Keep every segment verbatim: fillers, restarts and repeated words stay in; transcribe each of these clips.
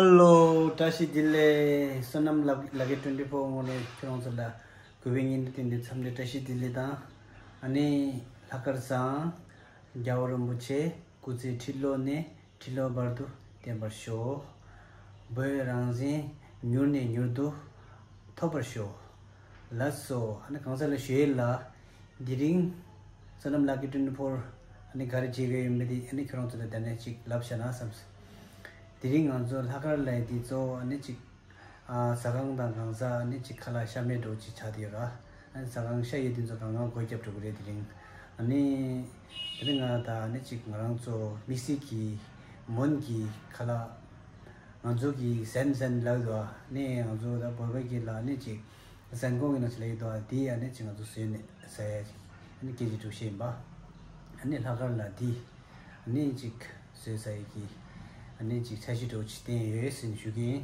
ཧེ་ལོ། བཀྲ་ཤིས་བདེ་ལེགས། བསོད་ནམས་ལགས་ཀྱི་ཊུ་ཝེན་ཊི་ཕོར་ངོས་ནས་ཁྱེད་རང་ཚོ་ལ་གུས་པའི་སྙིང་ནས་བསྟན་འཛིན་འཚམས་འདྲི་བཀྲ་ཤིས་བདེ་ལེགས་དང་། ཨ་ནི་ལྷག་དཀར་བཟང་། རྒྱལ་བ་རིན་པོ་ཆེ་སྐུ་ཚེ་ཁྲི་ལོ་ནས་ཁྲི་ལོ་བར་དུ་བརྟན་པར་ཤོག། བོད་རང་བཙན་མྱུར་ནས་མྱུར་དུ་ཐོབ་པར་ཤོག། ལགས་སོ། ཨ་ནི་གང་ཟག་ལ་ཞུ་ཡས་ལ། དེ་རིང་བསོད་ནམས་ལགས་ཀྱི་ཊུ་ཝེན་ཊི་ཕོར་ཨ་ནི་ག་རེ་བྱེད་ཀྱི་ཡོད་མེད་དེ་ཨ་ནི་ཁྱོད་རང་ཚོ་ལ་དེ་ནས་ཅིག་ལབ་བྱས་ན་བསམས། དེ་རིང་ང་ཚོ་ལྷག་དཀར་ལ་དེ་ཚོ་ཨ་ནི་ཅིག་ཨ་ཟ་ཁང་དང་གང་ཟག་ཨ་ནི་ཅིག་ཁ་ལག་ཤ་མེད་འགྲོ་ཅིག་ཆགས་བསྡད་ཡོད་ར། ཨ་ནི་ཟ་ཁང་ཤ་ཡོད་དེ་ཚོ་གང་གང་སྒོ་བརྒྱབ་འགྲོ་གི་རེད། དེ་རིང་ཨ་ནི་དེ་རིང་ང་དང་ཨ་ནི་ཅིག་ང་རང་ཚོ་དམིགས་བསལ་གྱི་མོན་གྱི་ཁ་ལག་ང་ཚོ་གི་ཟན་ཟན་ལབ་འདུག་ཨ་ནི་ང་ཚོ་ད་བོད་པ་གི་ལ་ཨ་ནི་ཅིག་ཟན་ཀོང་གི་ནང་ཆ་ལ་ཡོད་དོ། དེ་ཨ་ནི་ཅིག་ང་ཚོ་བཟོས་ནས་ཟ་ཡ་ཅིག་ཨ་ནི་སྐད་ཆ་སྒྲུག་བཤད་ཡིན་པ། ཨ་ནི་ལྷག་དཀར་ལ་དེ་ཨ་ནི་ཅིག་བཟོས་ཟ་ཡ་གི་ཨ་ནི་ཅིག་འཆར་གཞི་འདྲ་བོ་ཅིག་བསྟན་ཡོད་ཟེར་ནས་ཞུ་གི་ཡིན།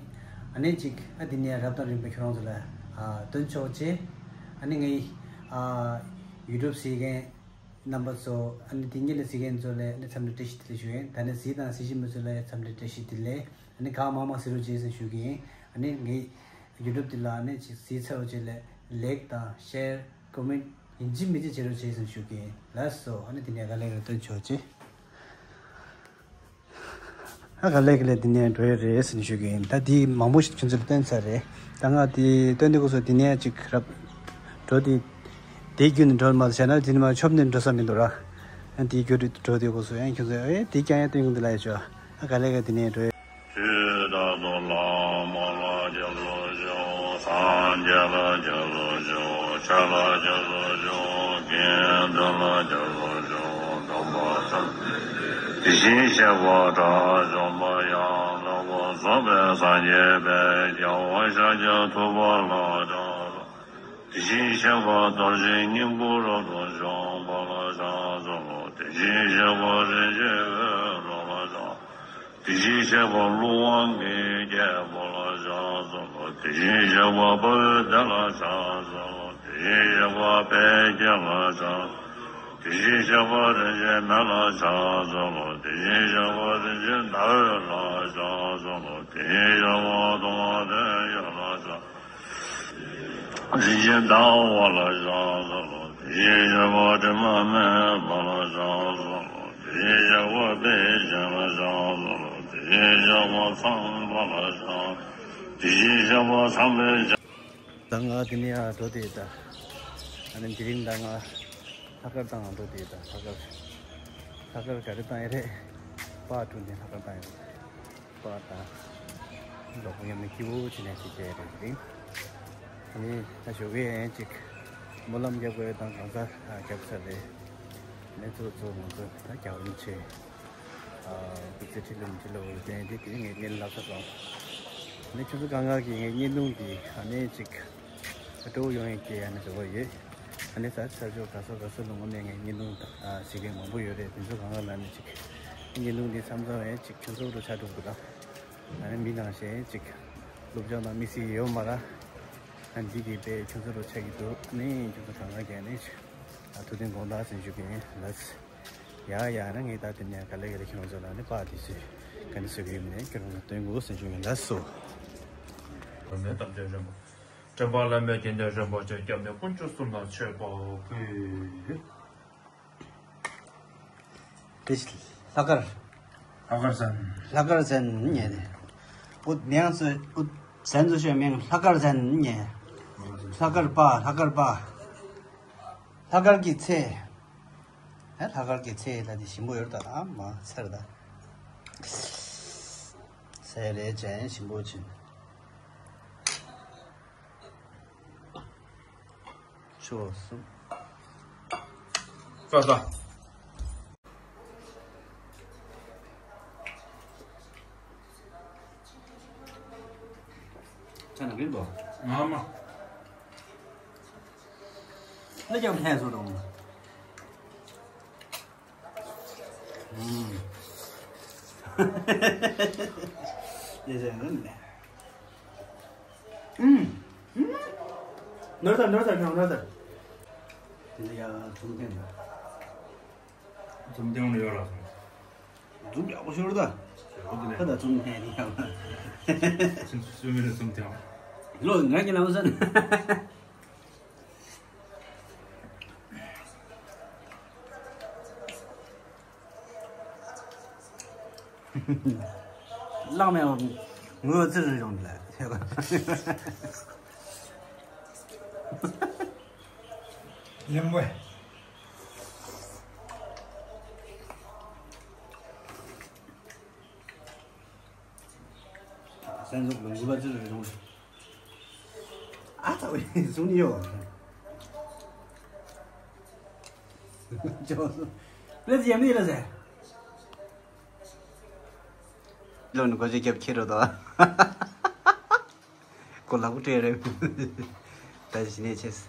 ཨ་ནི་ཅིག་ཨ་དེ་ནས་རབ་དང་རིམ་པ་ཁྱོད་རང་ཚོ་ལ་ཨ་སྟོན་ཆོག་ཅེས། ཨ་ནི་ངའི་ཨ་ཡུ་ཊུབ་གཟིགས་མཁན་རྣམ་པ་ཚོ་ཨ་ནི་དེ་སྔོན་ལ་གཟིགས་མཁན་ཚོ་ལ་ཨ་ནི་འཚམས་འདྲི་བཀྲ་ཤིས་བདེ་ལེགས་ཞུ་གི་ཡིན། ད་ནི་གཟིགས་དང་གཟིགས་བཞིན་པ་ཚོ་ལ་འཚམས་འདྲི་བཀྲ་ཤིས་བདེ་ལེགས། ཨ་ནི་གང་མང་མང་གཟིགས་རོགས་བྱེད་ཟེར་ཞུ་གི་ཡིན། ཨ་ནི་ངའི་ཡུ་ཊུབ་འདི་ལ་ཨ་ནི་ཅིག་གཟིགས་ཚར་བ་བྱས་ལ་ལེག་དང་ཤེར་ཀོ་མེན་ཡིན་གཅིག་མིན་གཅིག་བྱེད་རོགས་བྱེད་ཟེར་ཞུ་གི་ཡིན། ལགས་སོ། ཨ་ནི་དེ་ནས་ག་ལེ་ག་ལེ་སྟོན་ཆོག་ཅེས། ཨ་ག་ལེ་ག་ལེ་དེ་ནས་འགྲོ་ཡ་རེད་ཟེར་ཞུ་གི་ཡིན། ད་དེ་མང་པོ་ཞིག་ཁྱོད་ཚོ་ལ་སྟོན་ཚར་རེད། ད་ང་དེ་སྟོན་དུས་སྐབས་སུ་དེ་ནས་ཅིག་རབ་འགྲོ་དེ་དེ་བརྒྱུད་ནས་འགྲོ་མ་བྱས་ན་དེ་ནས་མ་ཆོབ་ནས་འགྲོ་ས་མི་འདུག་ར། ཨ་དེ་བརྒྱུད་འགྲོ་དུས་སྐབས་སུ་ཡང་ཁྱོད་ཚོ་ཨེ་དེ་རྐྱང་ཡང་སྟོན་གི་འདུག་ལབ་ཡ་ཆོག་ཨ་ག་ལེ་ག་དེ་ནས་འགྲོ་ཡ། ཆོས་བདག་ཏུ་བླ་མ་ལ་སྐྱབས་སུ་མཆིའོ། སངས་རྒྱས་ལ་སྐྱབས་སུ་མཆིའོ། ཆོས་ལ་སྐྱབས་སུ་མཆིའོ། དགེ་འདུན་ལ་སྐྱབས་སུ་མཆིའོ། སྟོན་པ་ཐམས་ཅད་དེ་བཞིན་གཤེགས་པ་དགྲ་བཅོམ་པ་ཡང་དག་པར་རྫོགས་པའི་སངས་རྒྱས་དཔལ་རྒྱལ་བ་ཤཱཀྱ་ཐུབ་པ་ལ་ཕྱག་འཚལ་ལོ། དེ་བཞིན་གཤེགས་པ་རྡོ་རྗེ་སྙིང་པོ་རབ་ཏུ་འཇོམས་པ་ལ་ཕྱག་འཚལ་ལོ། དེ་བཞིན་གཤེགས་པ་རིན་ཆེན་འོད་འཕྲོ་ལ་ཕྱག་དེ་བཞིན་གཤེགས་པ་ཀླུ་དབང་གི་རྒྱལ་པོ་ལ་ཕྱག་འཚལ་ལོ། དེ་བཞིན་གཤེགས་པ་དཔའ་བོའི་སྡེ་ལ་ཕྱག་འཚལ་ལོ། དེ་བཞིན་གཤེགས་པ་དཔལ་དགྱེས་ལ་ཕྱག་དེ་བཞིན་གཤེགས་པ་རིན་ཆེན་མེ་ལ་ཕྱག་འཚལ་ལོ། དེ་བཞིན་གཤེགས་པ་རིན་ཆེན་ཟླ་འོད་ལ་ཕྱག་འཚལ་ལོ། དེ་བཞིན་གཤེགས་པ་སྟོང་པ་དོན་ཡོད་ལ་ཕྱག་རིན་ཆེན་ཟླ་བ་ལ་ཕྱག་འཚལ་ལོ། དེ་བཞིན་གཤེགས་པ་དྲི་མ་མེད་པ་ལ་ཕྱག་འཚལ་ལོ། དེ་བཞིན་གཤེགས་པ་དཔལ་ཆེན་ལ་ཕྱག་འཚལ་ལོ། དེ་བཞིན་གཤེགས་པ་ཚངས་པ་ལ་ཕྱག་དེ་བཞིན་གཤེགས་པ་ཚངས་པའི་ད་ང་དེ་ནས་ཡར་འགྲོ་དེ་ད། ཨ་ནི་དེ་རིང་ད་ང་ལྷག་དཀར་བཏང་འགྲོ་དེ་ད་ལྷག་དཀར། ལྷག་དཀར་ག་རེ་བཏང་ཡ་རེད། པར་བཀྲུ་ནས་ལྷག་དཀར་བཏང་ཡ་རེད། པར་དང་། ལོག་ཡང་མི་སྐྱིད་པོ་བྱས་ནས་ཅིག་བྱས་རེད་དེ་རིང་། ཨ་ནི་ད་ཞོགས་ཀས་ཡང་ཅིག་སྨོན་ལམ་རྒྱབ་དགོས་དང་གང་ཟག་རྒྱབ་ཚར་རེད། ནས་ཚོ་ཚོ་ང་ཚོ་ད་རྒྱལ་བ་རིན་ཆེན། སྐུ་ཚེ་ཁྲི་ལོ་ཁྲི་ལོ་བརྟན་དེ་དེ་ངས་ངས་ལབ་ས་སོང་། ནས་ཁྱོད་ཚོ་གང་ག་གི་ངས་བརྙན་ཐུང་འདི་ཨ་ནི་ཅིག་སྤྲོ་བོ་ཡོང་ཡས་ཀྱི་ཨ་ནི་འདོད་པ་ཡོད། ཨ་ནི་ས་ས་ཕྱོགས་ག་ས་ག་ས་ལ་ངོ་མས་ངས་བརྙན་ཐུང་དང་གཟིགས་མཁན་མང་པོ་ཡོད་རེད། དེ་ཚོ་གང་ག་ལ་ནི་ཅིག་བརྙན་ཐུང་འདི་མཚམས་མཚམས་ཡང་ཅིག་ཁྱོད་ཚོ་རུ་ཆ་འགྲོ་དགོས་ད། ཨ་ནི་མི་ནང་བཞིན་ཅིག་སློབ་སྦྱོང་དང་དམིགས་བསལ་ཡོད་མ་ར། ཨ་ནི་འདི་གི་དཔེ་ཁྱོད་ཚོ་རུ་ཆ་གི་འདུག་ཨ་ནི་ཁྱོད་ཚོ་གང་ག་གི་ཨ་ནི་ཅིག་ཐུགས་མཐུན་དགོངས་དག་ཟེར་ཞུ་གི་ཡིན་ལགས། ཡ་ཡ་ན་ངས་ད་དེ་ནས་ག་ལེ་ག་ལེ་ཁྱེད་རང་ཚོ་ལ་ནི་པར་དེ་ཚོས་ག་ནས་བཟོ་གི་ཡོད་མེད་ཁྱེད་རང་ཚོ་སྟོན་དགོས་ཟེར་ཞུ་གི་ཡིན་ལགས་སོ། བླ་མའི་བསྟན་པ་རིན་པོ་ཆེ་སྐྱབས་གནས་རིན་པོ་ཆེ་དཀོན་མཆོག་གསུམ་ལ་མཆོད་པ་ཕུལ། དེ་ལྷག་དཀར། ལྷག་དཀར་ཟན། ལྷག་དཀར་ཟན་ཉེ་ནས། ཨུད་མིང་ཚོ་ཨུད་ཟན་ཚོ་ཤོད་མིང་ལྷག་དཀར་ཟན་ཉེ། ལྷག་དཀར་པ་ལྷག་དཀར་པ། ལྷག་དཀར་གྱི་ཚེ། ཨ་ལྷག་དཀར་གྱི་ཚེ་ལ་དེ་ཞིམ་པོ་ཡོད་ད། ཨ་མ་ཚར་ད། ཟས་རེད་ཅན་ཞིམ་པོ་ཅན། ཆོག་སུ། ས་ས། ཆ་ན་གིན་པོ། ང་མ། ལ་ཀྱང་ཕན་སོ་དང་། ཨུམ། ཡེ་ཟེར་ནི་ནི། ཨུམ། ཨུམ། ནོར་ཐལ་ནོར་ཐལ་ཁྱོད་ནོར་ཐལ། དེ་ལ་ཡ་འཛུམ་ཐེངས་ད། འཛུམ་ཐེངས་ནི་ཡོད་ལ་སོང་། འཛུམ་ཡག་པོ་ཤོར་ད། ཁ་ད་ཚུམ་ཐལ་ནི་ཡང་། སུམ་སུམ་མི་ལ་སུམ་ཐལ། ལོ་ང་གི་ལམ་སང་། བླངས་མེད་པ་ངོ་ཚ་རུ་ཡོང་ལ། ཉམས་པོ། སེམས་ཚོགས་ལ་འགུལ་བ་ཅི་རེད་རུང་། ཨ་ཚ་བའི་གཟུགས་ནི་ཡོད། ཅོ་སོ། ལེ་ཙི་ཡ་མི་ལ་ཟེ། ལོ་ནི་གོ་ཅི་རྒྱབ་ཁྱེར་རོ་དོ། ཁོ་ལག་པ་སྤྲད་རེད། ད་ཞི་ནས་ཆེས།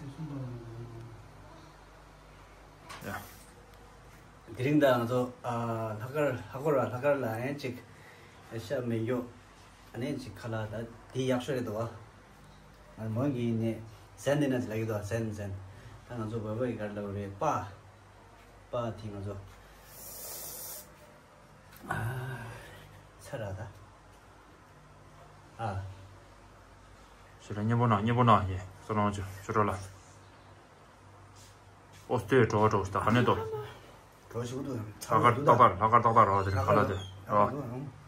ཡ། དེ་རིང་ད་ང་ཚོ་ཨ་ལྷག་དཀར་ལྷག་དཀར་བ་ལྷག་དཀར་ལ་ཨེ་ཅིག་ཤ་མེད་མགྱོགས་ཨ་ནེ་ཅིག་ཁ་ལག་ད་དེ་ཡག་ཤོས་རེད་འདུག་བ། ང་མོ་གི་ནས་ཟན་དེ་ན་ཅིག་ལ་གི་འདུག་བ། ཟན་ཟན། ད་ང་ཚོ་བོད་པ་ཡི་གར་ལ་བ་རེད་པ། པ་དེ་ང་ཚོ་ཨ་ཚ་ར་ད་ཨ། ཞོ་ར་སྙན་པོ་ན་སྙན་པོ་ན་ཡེ་སོ་ནང་ཆུ་ཆུ་རོ་ལ། ཨོ་སྟོད་གྲོགས་གྲོགས་ད་ག་ནས་དོ། གྲོགས་ཞིག་འདུག་ལྷག་དཀར་ཏག་ཏག་ལྷག་དཀར་ཏག་ཏག་རོགས་དེ་རིང་ག་ལ་དེ་རོགས།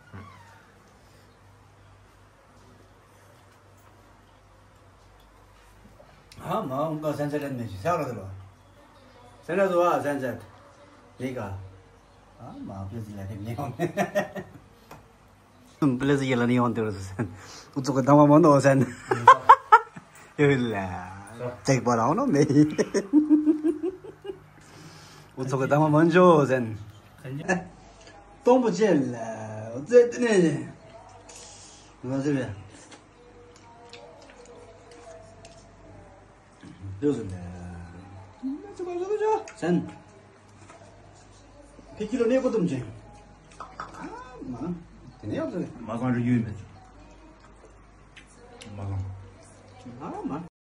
ཨ་མ་འོང་ཀ་སན་ཆ་རན་མེད་ཅི་ས་ར་དེ་རོ། སན་ར་དུ་ཨ་སན་ཆ་ནི་ཀ། ཨ་མ་པེ་ཟི་ལ་དེ་ནི་ཡོང་། པླེ་ཟི་ཡེ་ལ་ནི་ཡོང་དེ་རུ་སན། ཨུ་ཚུགས་གི་དང་བ་མོ་ནོ་སན། ཡོད་ལ། ཐེག་པ་རང་ནོ་མེ། ཨུ་ཚུགས་གི་དང་བ་མོ་འཇོ་སན། སྟོང་པོ་ཅེ་ལ། ཨུ་ཚེ་ཏི་ནེ། ང་ཟེར་བས། ཡོད་ཟེར་ལ། སན། ཕི་ཁྱི་ལོ་གནས་སྐོ་དུམ་ཅན། ཨ་མ། དེ་ནས་ཡག་ཟེར། མ་གང་རི་ཡུལ་མེད། མ་གང་། ཨ་མ།